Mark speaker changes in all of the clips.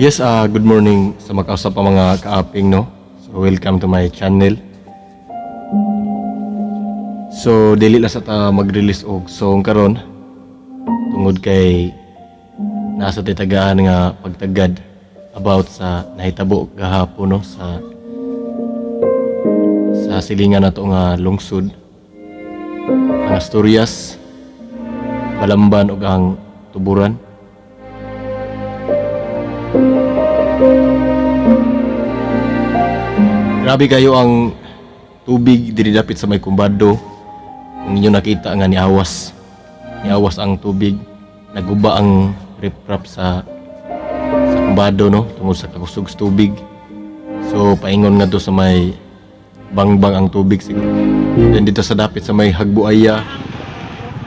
Speaker 1: Yes, good morning sa makausap pa mga kaaping, no? So, welcome to my channel. So, dili lang sa ta mag-release og song karon tungod kay nasa titagaan nga pagtagad about sa nahitabo gahapon, no, sa silingan nato nga lungsod, ang Asturias, Balamban ug ang Tuburan. Grabe kayo ang tubig diri dapit sa may kumbado. Kung inyo nakita nga niawas. Niawas ang tubig. Naguba ang riprap sa kumbado, no, tungod sa kakusog sa tubig. So paingon nga to sa may bangbang ang tubig siguro. Then dito sa dapit sa may Hagbuaya,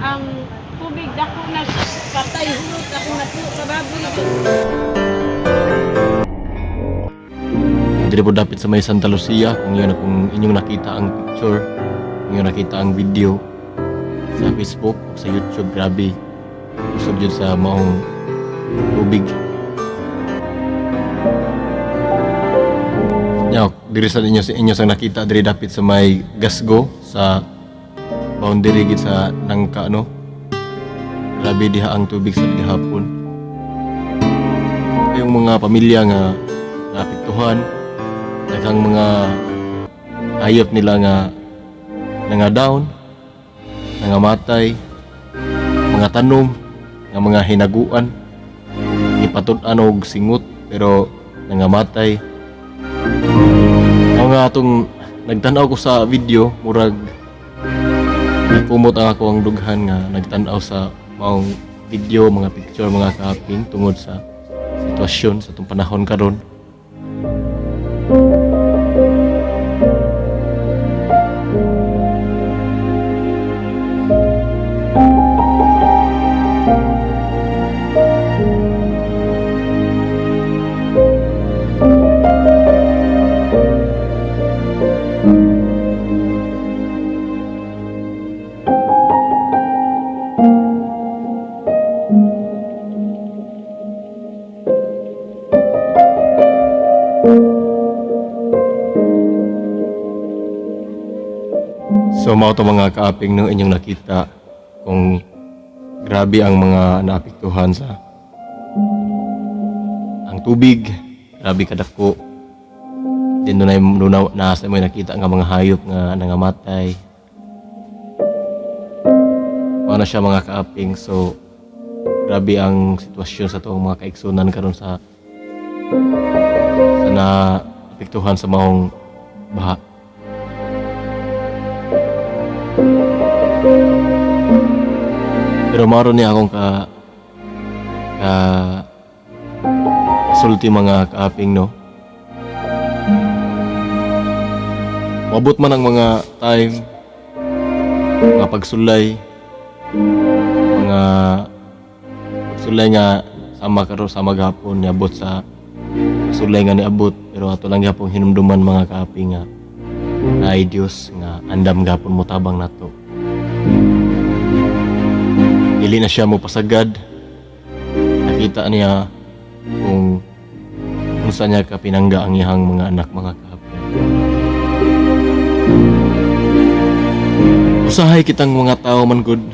Speaker 2: Ang tubig dako na patay hulot ako na po sa baboy.
Speaker 1: Diri po dapit sa may Santa Lucia, kung yun, kung inyong nakita ang picture, kung inyong nakita ang video sa Facebook o sa YouTube, grabe. Usod yun sa maong tubig. Nya, diri sa inyo sang nakita diri dapit sa may Gasgo sa boundary gid sa Nangka, no. Grabe diha ang tubig sa gihapon. Yung mga pamilya nga naapektuhan, daghang mga hayop nila nga nanga down, nangamatay, mga tanom, nga mga hinaguan, ipatud-an og singot pero nangamatay. Ako nga atong nagtan-aw ko sa video, murag kumot ang ako ang dughan nga nagtan-aw sa maong video, mga picture, mga kaping tungod sa sitwasyon sa itong panahon karon. So mao to mga kaaping, no, inyong nakita kung grabe ang mga naapektuhan sa ang tubig, grabe kadako. Din dunay na nasa mo nakita nga mga hayop nga nangamatay. Mao na siya mga kaaping. So grabe ang sitwasyon sa tuong mga kaigsunan karon sa naapektuhan sa maong baha. Pero maro niya akong ka ka kasulti mga kaaping, no. Mabot man ang mga time, mga pagsulay, mga pagsulay nga sama karon sama gahapon niabot sa sulay nga niabot, pero ato lang gihapon hinumduman mga kaaping nga naay Dios nga andam gahapon motabang nato. Dili na siya mo pasagad. Nakita niya kung unsa niya kapinangga ang iyang mga anak mga kaaping. Usahay kitang mga tao man gud.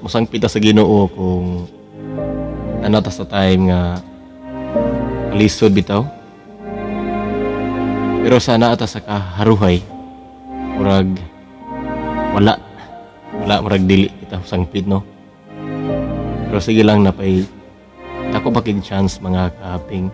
Speaker 1: Musangpit ta sa Ginoo kung nanata sa time nga lisod bitaw. Pero sana ata sa kaharuhay murag wala murag dili kita sangpit, no. Pero sige lang, napay dako pa kig chance mga kaaping.